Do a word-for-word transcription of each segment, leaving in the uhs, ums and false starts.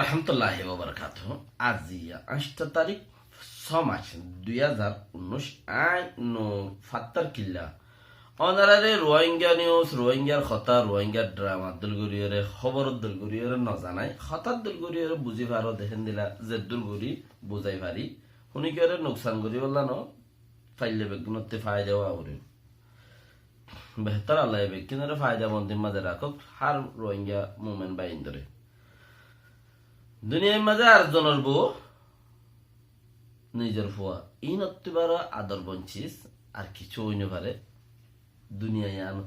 Rahmatulláhi wa barakátuhu. Aijja añctó tarík, só mac, dui házar unnúic, añí Nur Fattar Killa. Ónorare Ruáinga news, Ruáingar hotá, Ruáingar drama dóil goríyore, hóbor dóil goríyore no zanai, hotá dóil goríyore buzí faro de héndilla zeddúr gorí buzái fari. Húnikiyore nuksan goríbolla no, faille beggúnottú faida ówa foribó. Behétor Allaye beggúnore faida bondir mazé rakók, hár Ruáinga mumin báindore. Duniyair mazé ar zonor bou, nizor fua. Ínottú baro ador boncis ar kissú ói no fare. Duniya yián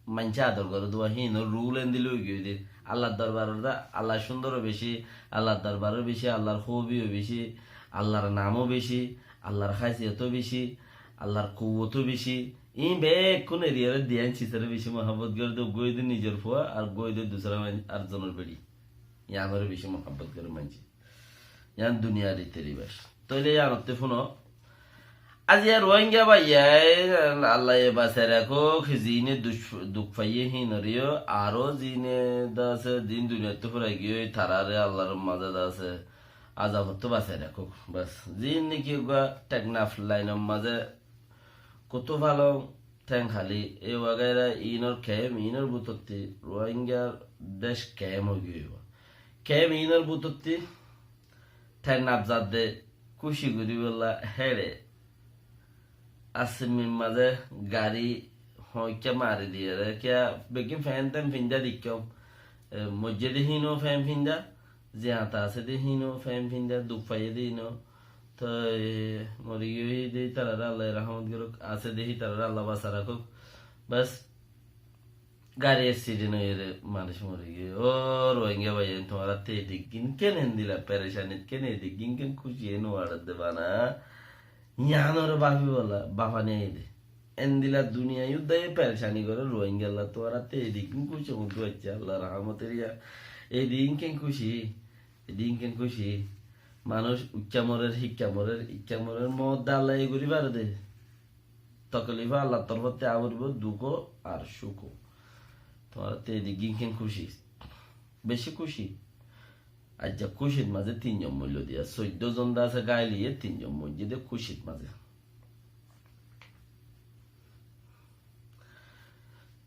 maincé ador goré de, híinor rul endilla ói giyói de. Allar dorbaror da, Allar cúndor beci, Allar dorbaror beci, Allar hóbi beci, Allar nam beci, Allar háisiyot beci, Allar kuwot beci. Íin bekkún eriyóre diyan cisore beci muhábbot goré de, uggwá ói de nizor fua, ar uggwá ói de dusra main-, ar zonor beçi. Yiánore beci muhábbot goré maincé. Yián duniyar riti riwaj. Tóile yiánottú fúno. Aijja Ruáinga báiyain, Allaye basai rakók, ziíne duc-, duk faiyé híinoré yó, aró ziíne de asé, ziín duniyattú furai giyói, taráre Allar mazé de asé, azabottú basai rakók. Bas, ziín niki uggwá Teknaf lainor mazé kutu falong, théng háli, e wagaira íinor kem, íinor bútotti Ruáingar dec kem ói giyói. Kem íinor bútotti théng nafzadde kúci goríbolla héçe. Asmir mazé gari hoóñikka mari diyére, kiyá beggín fent-thént finda deikkóm. E, moijjé de híin ó fent finda, ziyata asé de híin ó fent finda, duk faiyé de híin ó. Toi, e, mori giyói de ítararé Allaye rahmot gorók, asé de hítararé Allah basai rakók. Bas, gari accident óiyore manúic mori giyói. Ó Ruáinga báiyain, tuáñrattú ediggín ken endilla perecanit ken, ediggín ken kúci ói no faredde bana. Yiánoré báfibolla, báfani aiyé de. Endilla duniyai uddá perecani goré Ruáingalla, tuáñrattú ediggín kúci ói no faredde, Allar rahmotor yián. Ediggín ken kúci, ediggín ken kúci. Manúic uikká morer, híkka morer, ikká morer, moodde Allaye gorí fare de. Tokolif Allar torfóttu aá foribó, duk ar cúk. Tuáñrattú ediggín ken kúci. Beci kúci. Aijja kúcir mazé tin zon moillé de, soiddó zon de asé gail óiye, tin zon moijjé de kúcir mazé.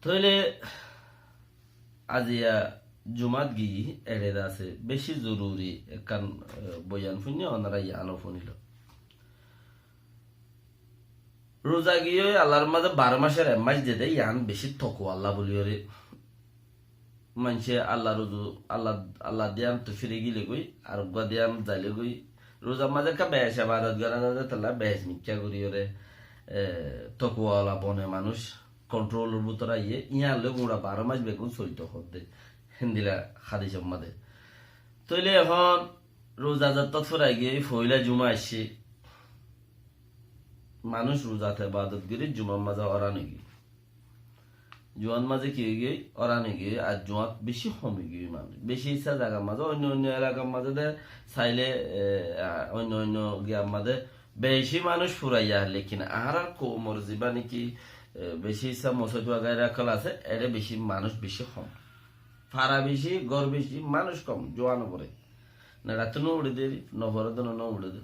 Tóile aijja jumat giyí, eçe de asé beci zoruri ekkán, e, boyan fúinne, ónora yiáno fúnilo. Ruza giyói Allar mazé baró macor ek mac de de, yián beci tokuwalla buliyóre. Maincé Allar ruzu, Allar, Allar diyan tu firi gile goi, ar uggwá diyan zaile goi. Ruzar mazé ekká beci ebadot gorá no za, tolla beci mikká goriyóre, e, tokuwalla bone manúic, kontrolor bútore aiyé, yián loi gura baró mac beggún solito hoó de. Héndilla hadisor mazé. Tóile ehón ruza zottót furai giyói, foila juma aiccé. Manúic ruzat ebadot gorí jumar mazé óran ói giyói. Jumat mazé ki ói giyói? Óran ói giyói. Ar jumat beci hom ói giyói manúic. Beci issá zagar mazé, oinno oinno elakar mazé de saile, e, a, oinno oinno giyar mazé beci manúic furaiya, lekin añárar koumor zibá niki, e, beci issá mosóit wagaira ókkol asé, eçe beci manúic beci hom. Fara beci, gór beci, manúic hom, juan ókkole. Neçattú no uçé de, no fore de, no, no uçé de.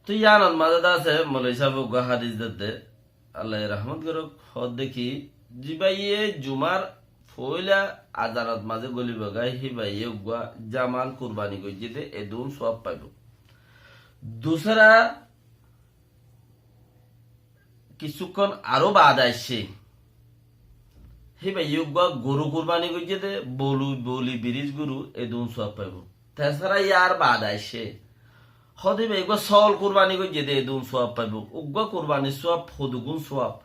Toi yiánor mazé de asé, moloi sábe uggwá hadis der de, Allaye rahmot gorók, hoó de ki, zibáye jumar foila azanot mazé golibo goi, híbaye uggwá jamal kurbani goijjé de, edún suwab faibo. Dusra kissúkkon aró baade aiccé, híbaye uggwá goru kurbani goijjé de, bolu, boli biris goru, edún suwab faibo. Tesara yar baade aiccé, hoó de híbaye uggwá sóol kurbani goijjé de, edún suwab faibo. Uggwá kurbanir suwab hodugún suwab.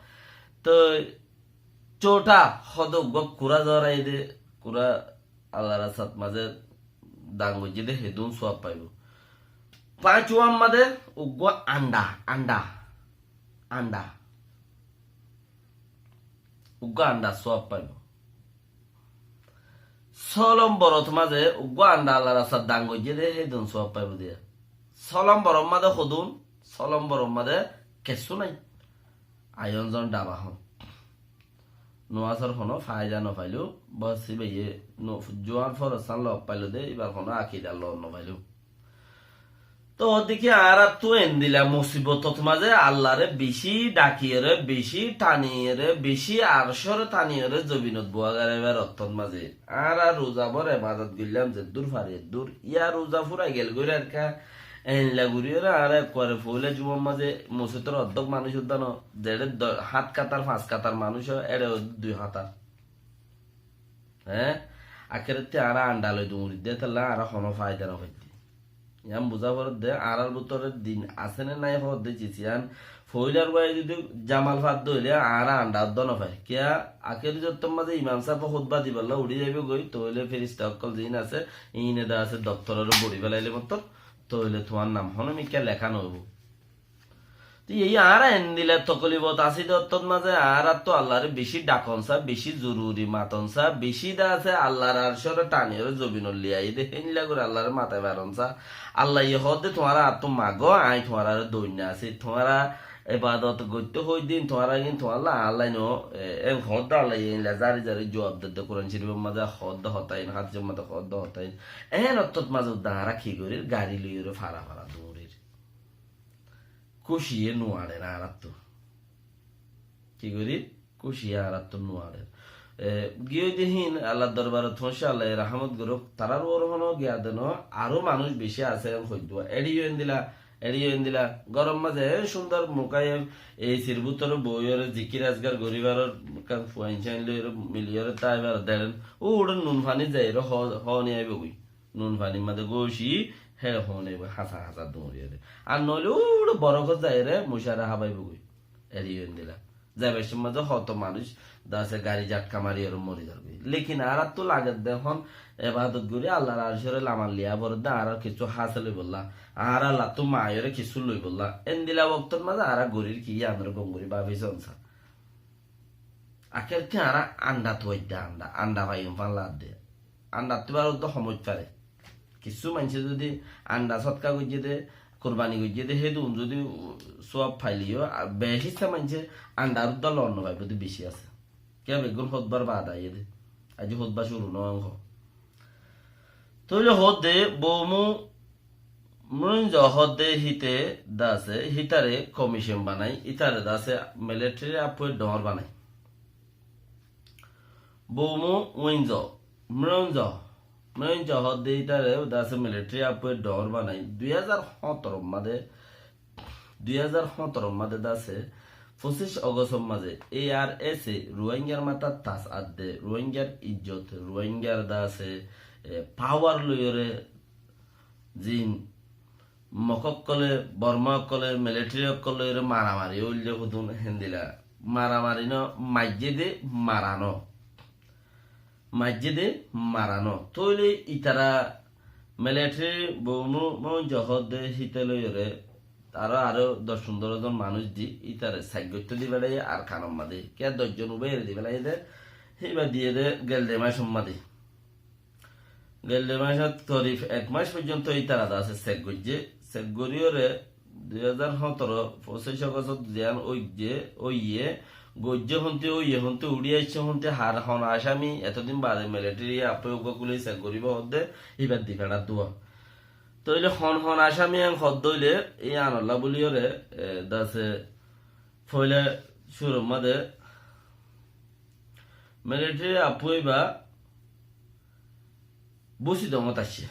Toi cóta, hoó de uggwá kura zorai de, kura Allar rastat mazé dan goijjé de, hedún suwab faibo. Fañs uwar mazé uggwá anda, anda, anda. Uggwá anda suwab faibo. Só lomborot mazé uggwá anda Allar rastat dan goijjé de, hedún suwab faibo de. Só lomborot mazé hodún, só lomborot mazé kessú nai. Ayon zon daba hon. Nuasor hono faida nofailú, bos ibáye no-, juan forossán lof failú de, ibár hono akidar lof nofailú. Toóu dekí añáráttu endila musibotot mazé Allaré bicí dhakiyóre, bicí taniyóre, bicí arcóre taniyóre zobinot buá garaibar ottót mazé. Añára ruza bór ebadot goillám, zeddúr fari eddúr. Yá ruza fúrai gel gorí ar ká, endila goríyóre añára ekkuare foóila jumar mazé mosóitor oddók manúic uddá no, zeçé do-, hát katar, fañs katar manúic ó, éçe ó dui hátar. Hé? Akérottí añára andha loi duñri de, étalla añára hono faida nofaidde. Yián buzá foredde, añárar bútore din asé né nái hoódde cis yián. Foóilar uaye zudi jamal fadde óile añára andha uddá nofai. Kiyá, akéri zottór mazé imam sáfe hótba dibálla uçí zaibói goi, tóile firista ókkol ziín asé, iíne de asé doftororé bori félailé mottor, tóile tuáñr nam hono mikká leká noóibo. Te ei añára endila tokolibot así de ottót mazé añáráttu Allaré bicí dhakon sá, bicí zoruri maton sá, bicí de asé Allar arcóre taniyóre zobinot loi aiyé de, héndila gorí Allaré matai faron sá. Allaye hoódde tuáñra añáttu magó, aññí tuáñráre doinna así. Tuáñra ebadot goittó hoóidde, tuáñra gín tuáñlla añálla no, e, en hoódde Allaye endila zari zari juab dedde Kuran Córifor mazé hoódde hotá iín, hádisor mazé hoódde hotá iín. En ottót mazé uddá añára ki gorír, gari loiyóre fara fara duñrir. Kúciye nuaçer añáráttu. Ki gorí? Kúciye añáráttu nuaçer. E, giyói de hín Allar dorbarot foóñiccé, Allaye rahámot gorók. Tarár uore hono giya de no, aró manúic bicí asé en hoiddúa. Eçé yó endila, eçé yó endila. Góror mazé en cúndor mukayef, e, esir bútore boóiyore zikir azkar goríbaror ekkán fuain cáin loiyore miliyore táibar deren. Ó uçé nun faní zaiyore ho-, hoóni aibói. Nun fanír mazé góci, hé hoóni aibói, hásá hásá duñriyóre. Ar noóile uçé borokót zaiyóre mucáre hábaibói. Eri endila. Zaibar cómot mazé hoto manúic de asé gari jhatka mariyóre mori zargói. Lekin añáráttu lagedde ehón ebadot gorí Allar arcóre lamat liya foredde añárar kissú hásil óibolla. Añára Allattú maiyóre kissú loibolla. Endila woktór mazé añára gorír ki, yíanoré gom gorí báfi sóon sa. Akér ki añára andha tuaidde andha, andha faiyum fán ladde. Andhattú baro uddá homoit fare. Kissú maincé zudi andha sódka goijjé dé, kurbani goijjé dé, hédun zudi suab faileyó, ar beci issá maincé andhar uddá loon no faibó dé beci asé. Kiyá beggún hótbar baade aiyé dé. Aijja hótba curu no óibo. Tóile hoódde Boumu Mrunzo hoódde híte de asé, hítare komicon banai, ítare de asé militeri afué dhoóñr banai. Boumu Winzo, Mrunzo, Mrunzo hoódde ítare de asé militeri afué dhoóñr banai. Dui házar hóñtoro mazé, dui házar hóñtoro mazé de asé, focíc Ogostor mazé A R S A Ruáingar matát tas adde, Ruáingar ijjot, Ruáingar de asé, e, pawar loiyóre, ziín Mok ókkole, Borma ókkole, militeri ókkol loiyóre maramari óilde hudun héndila. Maramari no, maijjé dé mara no. Maijjé dé mara no. Tóile ítara militeri Boumu Mrunzo hoódde híte loiyóre aró, aró doc fundoro zon manúic di ítare saik goittó di félaiye Arkanor mazé. Kiyá doc zon ubaiyóre di félaiye dé, híba diyé dé gelde mac mazé. Gelde macót korib ek mac foijjonto ítara de asé sek goijjé. Sek goríyore dui házar hóñtoro focíc Ogostot ziyán óiye, óiye, goijjé honté, óiye honté, uçí aiccé honté, har hon asami etodin bade militeri afué uggúa kúli sek goríbo hoódde, íbar di feçát dúa. Tóile hon hon asami en hoódde óile, yíanolla bóliyore, e, de asé foila cúrur mazé militeri afué íba Busidongot aiccé.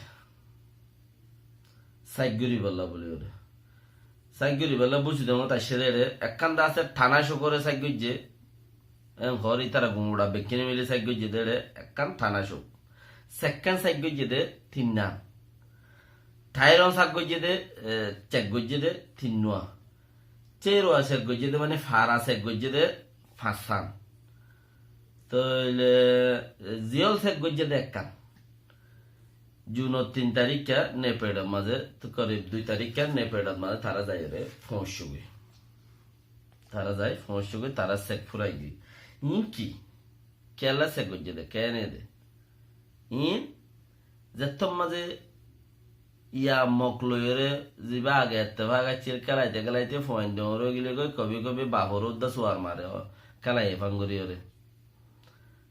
Saik goríbolla bóli óre. Saik goríbolla Busidongot aiccé dé ére, ekkán de asé thana cókore saik goijjé. En hoór ítara gumuça bekkúne mili saik goijjé dé ére, ekkán thana cók. Sekkán saik goijjé dé tinnán. Thairón saik goijjé dé, e, sek goijjé dé tinnúa. Céruwa sek goijjé dé, mane fara sek goijjé dé fañssán. Tóile, e, ziyól sek goijjé dé ekkán. Junor tin tarikka Nepeçor mazé, to korib dui tarikka Nepeçor mazé tará zaiyóre foóñiccógoi. Tará zai foóñiccógoi, tará sek fúraigoi. Iín ki? Kiyólla sek goijjé dé, keéne dé? Iín zettór mazé yá mok loiyóre, zibá age ettefak accíl, kélaite kélaite fuain doñr ói gilé goi, kobi kobi bafor uddá suar mare, ó, kélai efán goríyore.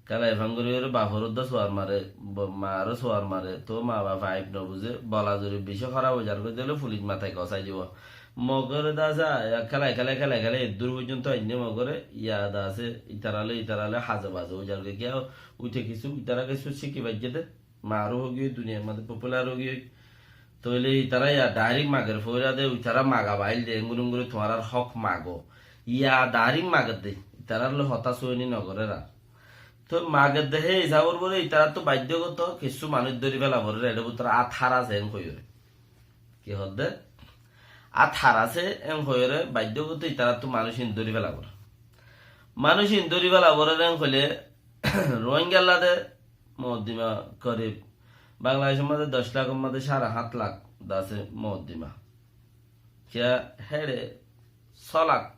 Kélai fán gorí gorí bafor uddá suar mare, bo-, maáre suar mare, to ma baf aib no buzé, bola zuri beci hóraf ói zargói de óile fulic matái gosái dibo. Mogore de asé, ya kélai, kélai, kélai, kélai, eddur foijjonto ainné Mogore, ya de asé, itará loi, itará loi, haze baze ói zargói. Kiyá, uite kessú, itará kessú cíki faijjé de, maruf ói giyói, duniyar mazé popular ói giyói. Tóile itará ya dairek mager foira de, itará maga bail de, engguri engguri tuáñrar hók mago. Ya dairek mager de, itarár loi hotá suini no gorer ar. Tói mager de hé hísabor uore itaráttu baiddogoto kessú manúic dóri fela forer, ede bútore át hár asé en hoiyóre. Ki hoódde? Át hár asé en hoiyóre baiddogoto itaráttu manúic in dóri fela forer. Manúic in dóri fela forer en hoilé Ruáingalla de mokoddima korib Bangladecór mazé doc lakor mazé sáre hát lak de asé mokoddima. Kiyá héçe só lak,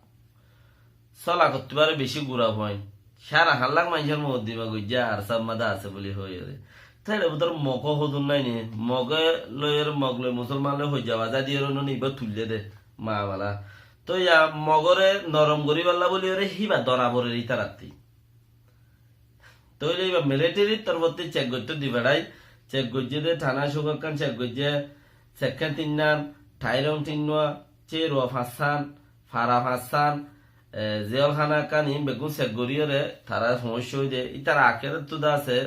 só lakottú baré beci gura fuain. Sáre hát lak maincór mokoddima goijjé ar sab mazé asé buli hoiyóre. Te héçe bútore Mog hodún nái né, Moge loiyóre Mog loi Musolman loi hoijja baza diyoré noni ibá tuillé de mamala. Toi ya Mogore norom goríballa buli óre híba dóra forer ítarattí. Tóile íba militari'r torfótti cek goittó di feçái, cek goijjé de, Thana Sukar-kán cek goijjé, Sekkén tinnán, Thairong tinnúa, Therua fañssán, Fara fañssán, e, Zeyolhana ekkán, iín beggún cek goríyoré tará foóñiccé de, ítara akérottú de asé,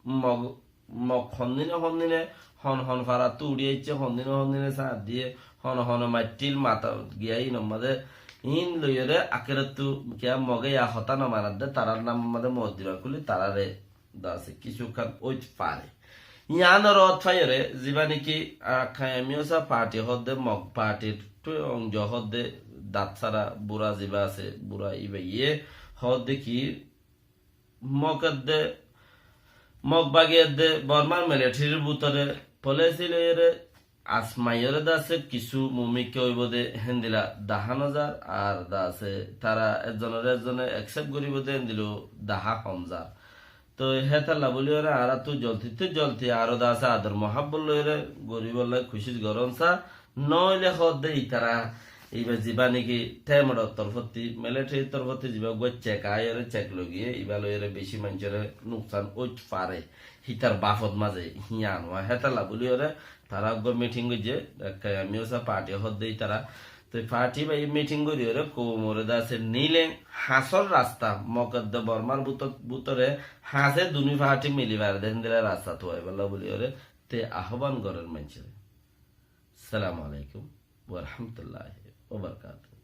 Mog, Mog hondine hondine, hon hon farattú uçí aiccé, hondine hondine sáñt diyé, hone hone maitthíl mata giyá inor mazé, iín loiyóre akérottú kiyá Moge ya hotá no manar de, tarár namor mazé mokoddima kúli taráre de asé, kissúkkan óit fare. Yiánor ot faiyóre, zibá niki Arakan Amiyósa parti hoódde, Mog partir tui ongjo hoódde, dat sára bura zibá asé, bura íbayé hoódde ki, Mog edde, Mog bagi edde Bormar militari'r bútore polisi loiyóre asmaiyóre de asé kissú mumikká óibo de héndilla dahá no zar, ar de asé tará ezzonoré ezzone accept goríbo de héndilla dahá hom zar. Toi hétalla buli óre añáráttu zoltittú zolti aró de asé ador muhábbot loiyóre goríbolla kucíc gorón sa, noóile hoódde ítara íba zibá niki temedor torfótti, militari'r torfótti zibá uggúa cek aiyóre cek logiyé, íba loiyóre beci maincóre nuksan óit fare. Hítar bafot mazé híyan wa hétalla buli óre tará uggúa miting goijjé, Arakan Amiyósa parti hoódde ítara. Toi parti íba miting goríyoré koumoré de asé nileng hañsór rasta, Mog edde Bormar búto-, bútore hañsé duni parti mili fare de héndilla rasta tuaibálla buli óre te ahóban gorér maincóre. Assalamu alaikum wa rahmatullahi wa barakatuhu.